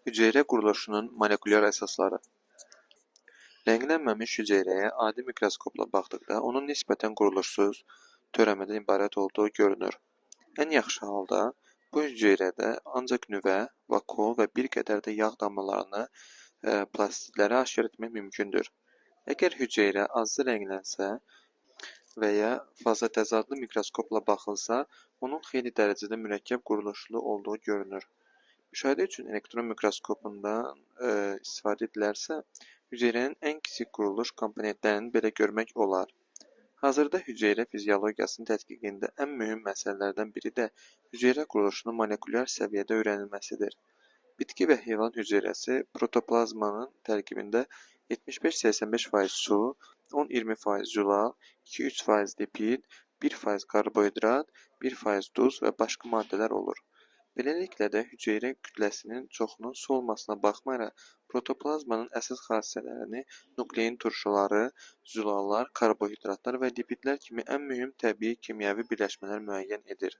Hüceyrə quruluşunun molekulyar əsasları. Rənglənməmiş hüceyrəyə adi mikroskopla baxdıqda onun nisbətən quruluşsuz törəmədən ibarət olduğu görünür. Ən yaxşı halda bu hüceyrədə ancaq nüvə, vakuol və bir qədər də yağ damlalarını, plastidləri aşkar etmək mümkündür. Əgər hüceyrə azca rənglənsə və ya fazatəzadlı mikroskopla baxılsa, onun xeyli dərəcədə mürəkkəb quruluşlu olduğu görünür. Müşahidə üçün elektron mikroskopundan istifadə edilərsə, hüceyrənin ən kiçik quruluş komponentlərini belə görmək olar. Hazırda hüceyrə fiziologiyasının tədqiqində ən mühüm məsələlərdən biri də hüceyrə quruluşunun molekulyar səviyyədə öyrənilməsidir. Bitki və heyvan hüceyrəsi protoplazmanın tərkibində 75-85% su, 10-20% zülal, 2-3% lipid, 1% karbohidrat, 1% duz və başqa maddələr olur. Beləliklə də hüceyrə kütləsinin çoxunun su olmasına baxmayaraq, protoplazmanın əsas xassələrini nuklein turşuları, zülallar, karbohidratlar və lipidlər kimi ən mühüm təbii kimyəvi birləşmələr müəyyən edir.